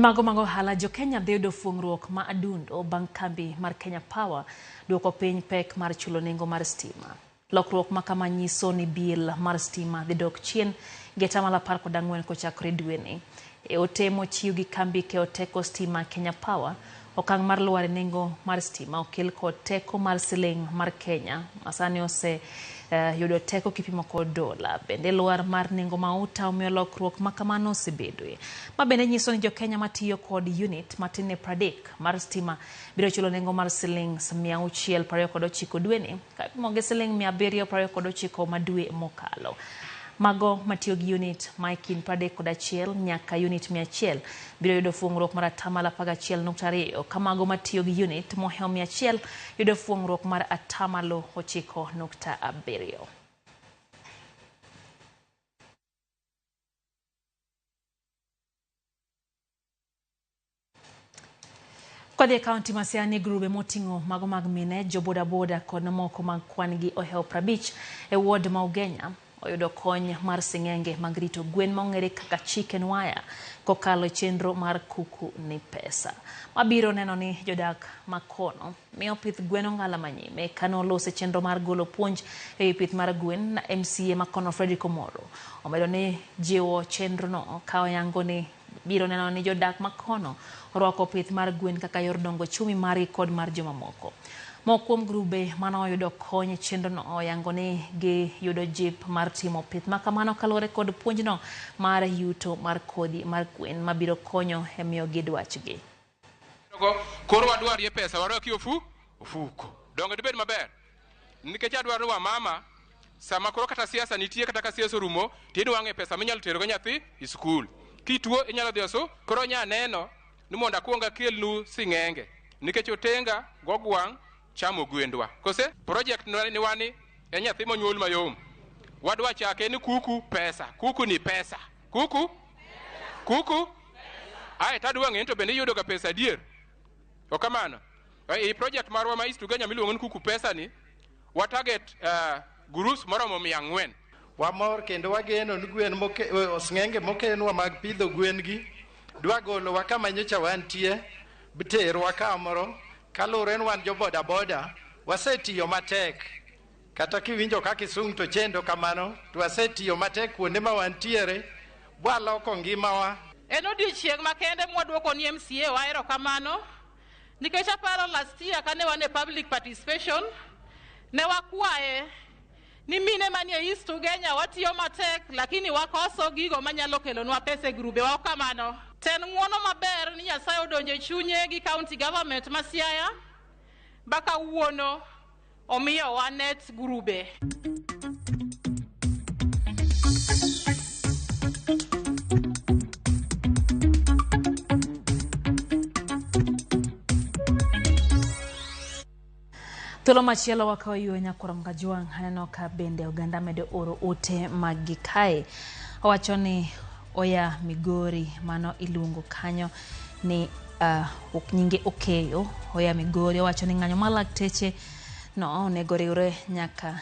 Mago mag ohala, jo-Kenya dhi yudo fuong'ruok ma adundo bang' kambi mar Kenya Power duoko piny pek mar chulo nengo mar stima. Lokruok ma kama nyiso ni bill mar stima dhi dok chien gi 14% kochakore dweni. E ote mochiw gi kambi keyo teko stima Kenya Power, okang' mar lwar e nengo mar stima okel kod teko mar siling mar Kenya masani ose yudo teko kipimo kod dola. Bende lwar mar nengo mauta omiyo lokruok ma kamano osebedoe. Ma bende nyiso ni jo-Kenya matiyo kod unit matin ne 30 mar stima biro chulo nengo mar siling 629 dweni ka ipimo gi siling 729 ma dwe mokalo. Mago matiyo gi unit ma e kind 31 nyaka unit 100 biro yudo fuong'ruok mar 11.2% ka mago matiyo gi unit mohewo 100 yudo fuong'ruok mar 9.7%. Kodhi e kaunti ma Siaya ni grube moting'o mago mag mine, jo bodaboda kod mamoko mag kwan gi ohewo 50 e ward ma Ugenya oyudo kony mar sing'enge mag rito gwen ma ong'ere kaka chicken wire kokalo e chenro mar kuku ni pesa. Mabiro neno ni jodak makono miyo pith gwen ong'ala manyime kane olose chenro mar golo puonj e wi pith mar gwen na MCA makono Frederick Omoro omedo ni jiwo chenro no ka oyango ni biro neno ni jodak makono orwako pith mar gwen kaka yor dongo ochumi margi kod mar jomamoko. Moko kuom grube mane oyudo kony e chenrono oyango ni giyudo jip mar timo pith makamano kaluwore kod puonjno mar yuto mar kodhi mar gwen mabiro konyo e miyogi dwachgi. Koro wadwarie pesa warwaki ofuko. Donge dibed maber? Nikech adwaro wa mama sama koro kata siasa nitie kata ka siasa orumo tidwang'e pesa minyalo terogo nyathi e skul. Kituo inyalo dhi osu koro nya neno ni mondo akuong akelnu sing'enge nikech otenga gogwang' chamo gwendwa. Kose project ni wani en nyathi monyuol mayom. Wadwa chake ni kuku pesa. Kuku ni pesa. Kuku? Kuku? Ae tadwa ng'e to bende iyudo ga pesa adier. Okamano. E project marwa ma East Ugenya miluongo ni kuku pesa ni wa target groups moromo 400. Wamor kendo wageno ni gwen sing'enge mokenwa mag pidho gwen gi dwa golowa kama nyocha wantie bterwa kamoro. Kaluwore ni wan jo boda boda wasetiyo matek kata kiwinjo kaka isung to chendo kamano to wasetiyo matek kuonde ma wantiere bwaloko ngimawa. En odiochieng' makende mwaduoko ni MCA wa erokamano nikech aparo last year kane wan e public participation ne wakwaye ni mine manie East Ugenya watiyo matek lakini wakoso gigo manyalo kelonwa pesa e grube wa kamano. Ten ng'uono maber ni Nyasaye odonjo e chunye gi county government ma Siaya baka wuono omiyowa net grube. Thuolo machielo wakawo ywe nyakwar Mkajwang' aneno ka bende oganda medo oro ote mag gi kae. Owacho ni oya Migori mano iluongo kanyo ni nyinge Okeyo oya Migori. Owacho ni ng'anyo mar lakteche no onego riwre nyaka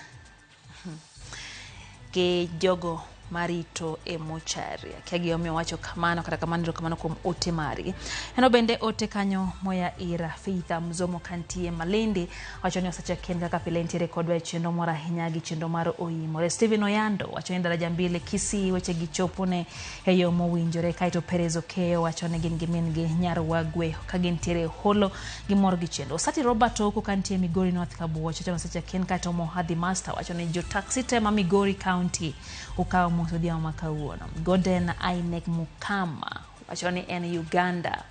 gi jogo marito e mochari. Akia gimomiyo owacho kamano, kata kamano erokamano kuom ote mari. Eno bende ote kanyo moya ir Faitha Mzomo kantie Malindi wacho ni osecha ken kaka pile nitiere kodwa e chenro moro ahinya gi chenro mar Oimore. Stephen Oyando wacho ni daraja 2 Kisii weche gi chopone e yo mowinjore. Kaeto Perez Okeyo wacho ni gin gi min gi nyar Wagwe ka gintiere holo gimor gi chenro. Sati Robert Oko kantie Migori North Kabuoch wacho ni osecha ken. Kaeto Mohadhi Master wacho ni jo taxi te ma Migori County okawo mos odhiambo ma kawuono. Gordon Ainek Mukama wacho ni en Uganda.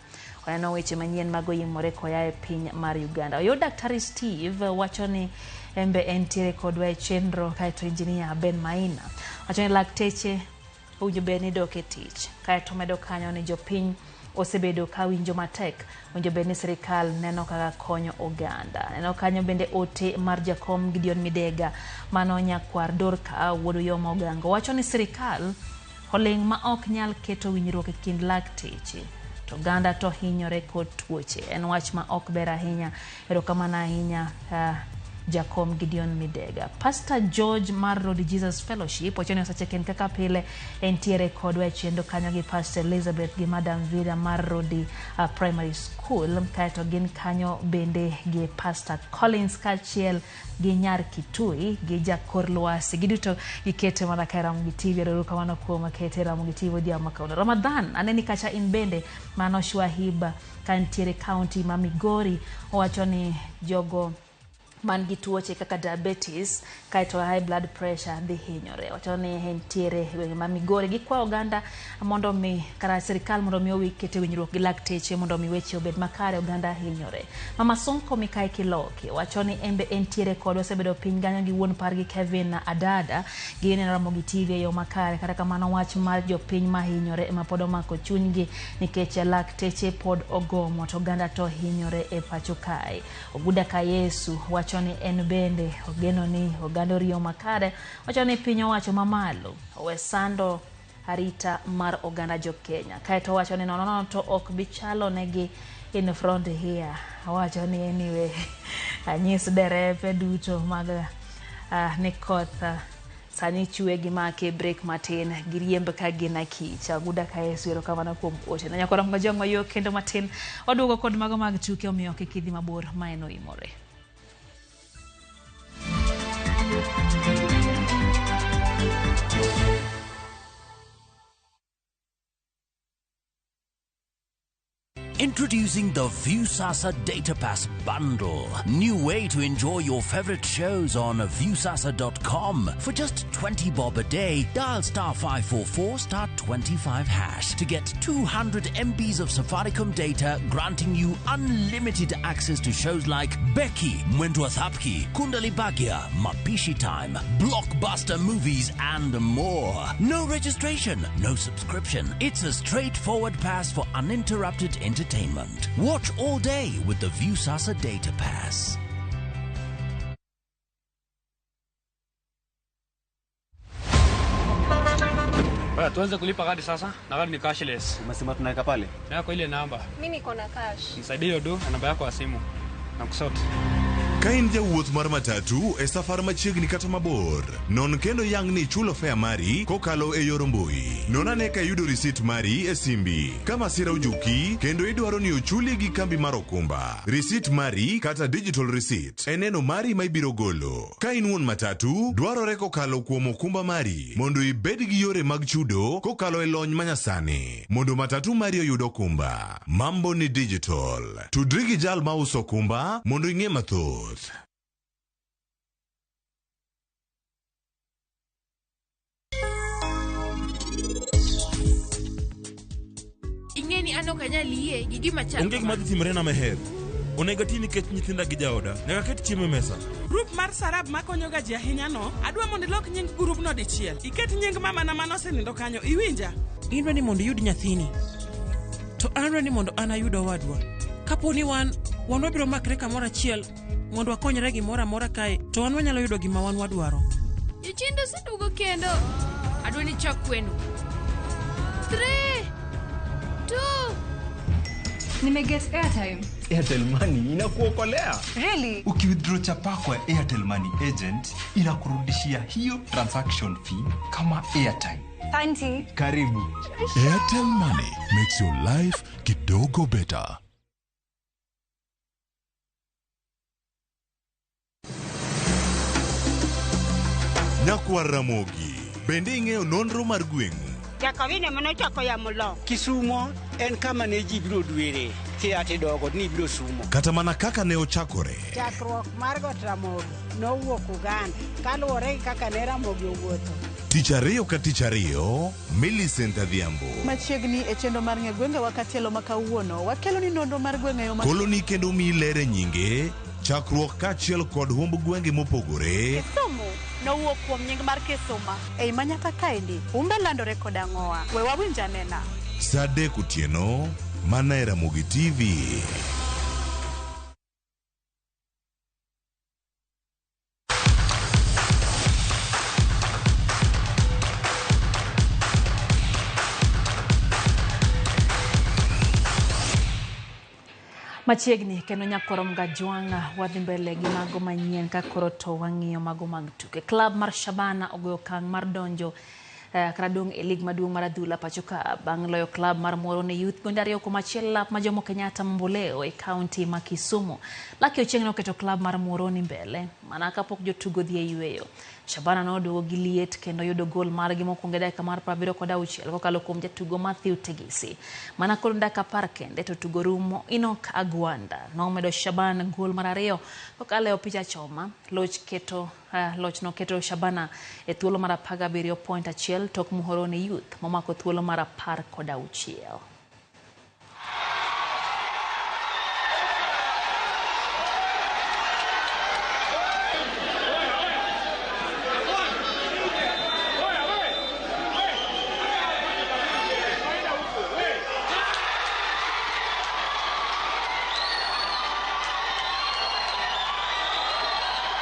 Waneno weche manyien mag oyimore koya e piny mar Uganda. Oyo Daktari Steve wacho ni embe entiere kodwa e chenro. Kaeto Engineer Ben Maina wacho ni lakteche owinjo bed ni dok e tich. Kaeto medo kanyo ni jopiny osebedo ka winjo matek, owinjo bed ni sirikal neno kaka konyo oganda. Neno kanyo bende ote mar jakom Gideon Midega mano nyakwar Dorka wuod Uyoma Ogango wacho ni sirikal oling' ma ok nyal keto winjruok e kind lakteche to oganda to hinyore kod tuoche. En wach ma ok ber ahinya. Erokamano ahinya Jakom Gideon Midega. Pastor George mar Road Jesus Fellowship wacho ni oseche ken kaka pile entiere kodwa e chenro kanyo gi Pastor Elizabeth gi Madam Vida mar Rodi Primary School, kaeto gin kanyo bende gi Pastor Collins kaachiel gi Nyar Kitui gi Jakor Lwasi, giduto gikete mana ka e Ramogi TV. Erouru kamano kuom kete Ramogi TV odhiambo ma kawuono. Ramadhan aneni kacha in bende mano Shwahib kantiere county ma Migori owacho ni jogo man gi tuoche kaka diabetes kaeto high blood pressure dhi hinyore. Wacho ni entiere e gwenge ma Migori gikwayo oganda mondo mi kata sirikal mondo mi owi kete winjruok gi lakteche mondo mi weche obed makare oganda hinyore. Mama Sonko Mikai Kiloki wacho ni en be entiere kodwa osebedo piny kanyo gi wuon pargi Kevin Adada gineno Ramogi TV e yo makare. Kata kamano wach mar jopiny mahinyore ema pod omako chunygi nikech lakteche pod ogomo to oganda to hinyore e pacho kae. Oguda Kayesu wacho ni en bende ogeno ni oganda oriyo makare. Wacho ni piny owacho mamalo owe sando arita mar oganda jo Kenya. Kaeto wacho ni nono to ok bi chalo negi in front here. Owacho ni anyway anyis derepe duto mag ni koth sani chwe gi make break matin giriemb ka gin akich. Aguda Kayesu erokamano kuom ote. Nyakwara Mgajwang' wayo kendo matin waduogo kod mago mag tuke omiyo kik idhi mabor ma en oimore. Introducing the Viusasa Data Pass Bundle. New way to enjoy your favorite shows on Viusasa.com. For just 20 bob a day, dial star 544 star 25 hash to get 200 MBs of Safaricom data, granting you unlimited access to shows like Becky, Mwendwa Thapki, Kundali Bhagya, Mapishi Time, blockbuster movies, and more. No registration, no subscription. It's a straightforward pass for uninterrupted entertainment. Watch all day with the Viusasa Data Pass. Baya, tuanze kulipa kadi sasa na kadi ni cashless. Umesema tunaweka pale? Yako ile namba. Mimi niko na cash. Nisaidie hiyo do na namba yako ya simu. Na kusort. Ka in jawuoth mar matatu e safar machiegni kata mabor, non kendo yang ni ichulo fare mari kokalo e yor mbui. Non ane ka iyudo risit mari e simbi. Ka masira ojuki kendo idwaro ni ochuli gi kambi mar okumba, risit mari kata digital receipt e neno mari ma ibiro golo. Ka in wuon matatu, dwarore kokalo kuom okumba mari mondo ibed gi yore mag chudo kokalo e lony manyasani mondo matatu mari oyud okumba. Mambo ni digital. Tudri gi jal mauso okumba mondo ing'e mathoth. Ing'eni an ok anyal yie gi gima chal Onge gima dhi timore na Meher. Onego ati nikech nyithinda gi jaoda. Nyaka aket chiemo e mesa. Grup mar Sarab makonyoga ji ahinya no, adwa mondo ilok nying grupno dichiel. Iket nying mamana manosenindo kanyo, iwinja? Idwa ni mondo iyud nyathini, to an adwa ni mondo an ayud owadwa. Kapo ni wan wabiro makre kamoro achiel mondo wakonyre gimoro amora kae, to wan wanyalo yudo gima wan wadwaro. Jochiende oseduogo kendo. Adwa ni chak kweno. 3 2 Nimeget airtime. Airtel Money inakuokolea. Really? Ukiwithdraw chapa kwa Airtel Money agent inakurudishia hiyo transaction fee kama airtime. Thank Karibu. Airtel Money makes your life kidogo better. Nyakwar Ramogi, bende ing'eyo nonro mar gweng'u? Jakawine manochako yamo lo. Kisumo en kama ne ji biro dwere kia tidogo ni biro sumo. Kata mana kaka ne ochakore. Chakruok mar got Ramogi nowuok Uganda kaluwore gi kaka ne Ramogi owuotho. Tich ariyo ka tich ariyo, Millicent Adhiambo. Machiegni e chenro mar ng'e gwengewa katielo ma kawuono, wakelo ni nonro mar gwenge yo Koloni kendo miyi ler e nyinge, chakruok kaachiel kod humb gwenge mopogore. Kisumu nowuok kuom nying mar Kisuma. Ei manyaka kaendi, humbe landore kod ang'owa. We wawinj anena. Saa 3 otieno, mana e Ramogi TV. Machiegni kendo nyakorom Gajwang' wadhi mbele gi mago manyien ka koro to wang'iyo mago mag tuke. Klab mar Shabana ogoyo okang' mar donjo kata dong' e lig maduong' mar adhula pacho ka bang' loyo klab mar Muhoroni Youth gonde 2-1 lap ma Jomo Kenyatta Mamboleo e kaunti ma Kisumu. Lucky Ochieng' noketo klab mar Muhoroni mbele mana kapok jotugo dhi e yweyo. Shabana noduogo gi liet kendo yudo gol margi mokwongo e dakika mar 76 kokalo kuom jatugo Matthew Tegisi. Mana kod dakika 10 kende to tugo rumo, Enoch Agwanda nomedo Shabana gol mar ariyo kokalo e opich achoma. Loch noketo Shabana e thuolo mar 17.1 tok Muhoroni Youth momako thuolo mar 16.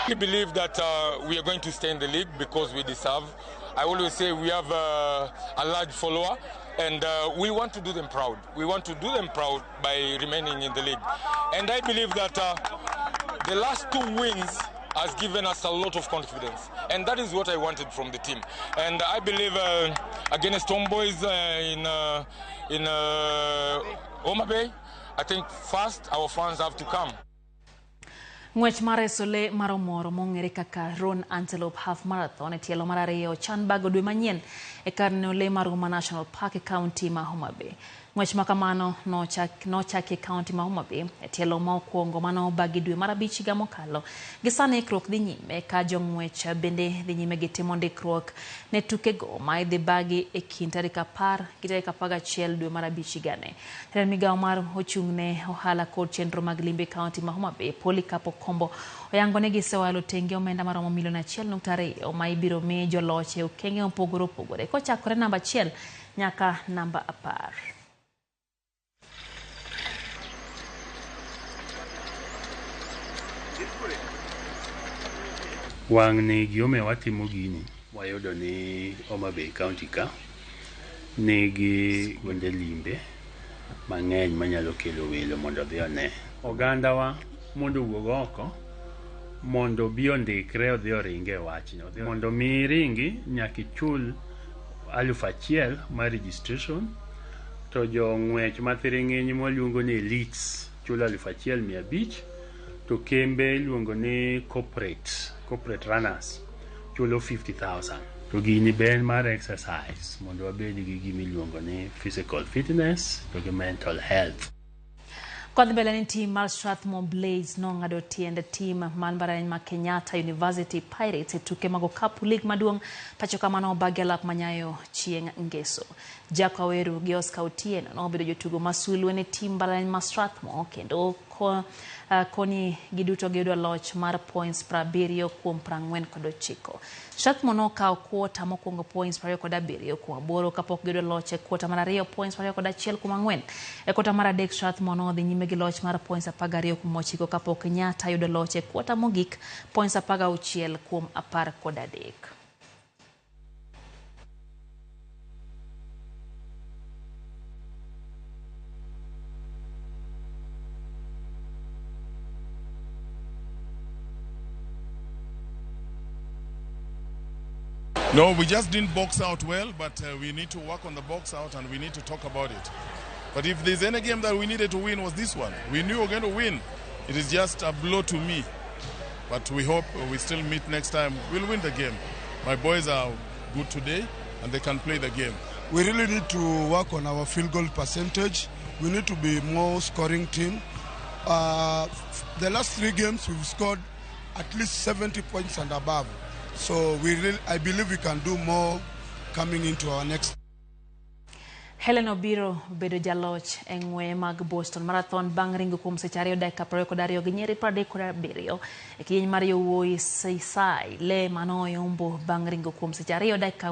We believe that we are going to stay in the league because we deserve. I always say we have a large follower and we want to do them proud. We want to do them proud by remaining in the league. And I believe that the last 2 wins has given us a lot of confidence. And that is what I wanted from the team. And I believe against Homeboys in Homa Bay, I think first our fans have to come. Ng'wech mar reso le mar omoro mong'ere kaka Roan Antelope Half Marathon e tielo mar ariyo chan bago dwe manyien e kar neno le mar Huma National Park e kaunti ma Homa Bay. Ng'wech ma kamano nochaki e kaunti ma Homa Bay e tielo ma okwongo mano bagi dwe mar 5 higa mokalo. Gi sani ikruok dhi nyime ka jong'wech bende dhi nyime gi timo ndikruok ne tukego ma idhi bagi e kind tarik 10 gi tarik 11 dwe mar 5 higani. Jatend migawo mar ochung' ne ohala kod chenro mag limbe e kaunti ma Homa Bay, Polycarp Okombo, oyango ni gisewalo tenge omenda maromo milion 1.2 ma ibiro mi joloch e okenge mopogore opogore kochakore namba 1 nyaka namba 10. Wang'ni gimomiyo watimo gini, wayudo ni Homa Bay County ka nigi kuonde limbe mang'eny manyalo kelo welo mondo odhi one. Ogandawa mondo owuog oko mondo obi ondikre odhi oringe e wachno. Mondo mi iringi nyaka ichul 1000 mar registration to jong'wech mathiring'iny mwaluongo ni elites chulo 1500 to kembe iluongo ni corporate runners chulo 50,000. To gini be en mar exercise mondo wabed gi gima iluongo ni physical fitness to gi mental health. Kodhi mbele ni tim mar Strathmore Blades nong'ado tiend tim mar mbalariany ma Kenyatta University Pirates e tuke mag okapu lig maduong' pacho kamano obagi alap manyayo chieng' ngeso. Jack Waweru gi Oscar Otieno nobedo jotugo masulwe ne tim mbalariany ma Strathmore kendo koni giduto giyudo loch mar points 70 kuom 49. Strathmore nokawo kwota mokwongo points 27 kuom 8 kapok giyudo loch e kwota mar ariyo points 21 kuom 4. E kwota mar adek Strathmore nodhi nyime gi loch mar points 12 kuom 9 kapok Kenyatta yudo loch e kwota mogik points 16 kuom 13. No, we just didn't box out well, but we need to work on the box out and we need to talk about it. But if there's any game that we needed to win, was this one. We knew we were going to win. It is just a blow to me. But we hope we still meet next time. We'll win the game. My boys are good today and they can play the game. We really need to work on our field goal percentage. We need to be more scoring team. The last 3 games we've scored at least 70 points and above. So I believe we can do more coming into our next. Helen Obiro bedo jaloch e ng'weye mag Boston Marathon bang' ringo kuom seche 2 dakika 22 gi nyiri 37 e kidieny mar yowuoyi Seisai Le manoyombo bang' ringo kuom seche 2 dakika